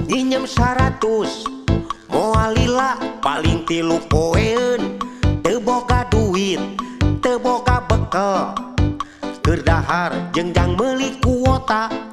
Nginjem 100 moal lila paling 3 poeun. Teu boga duit, teu boga bekel, keur dahar jeung jang meuli kuota.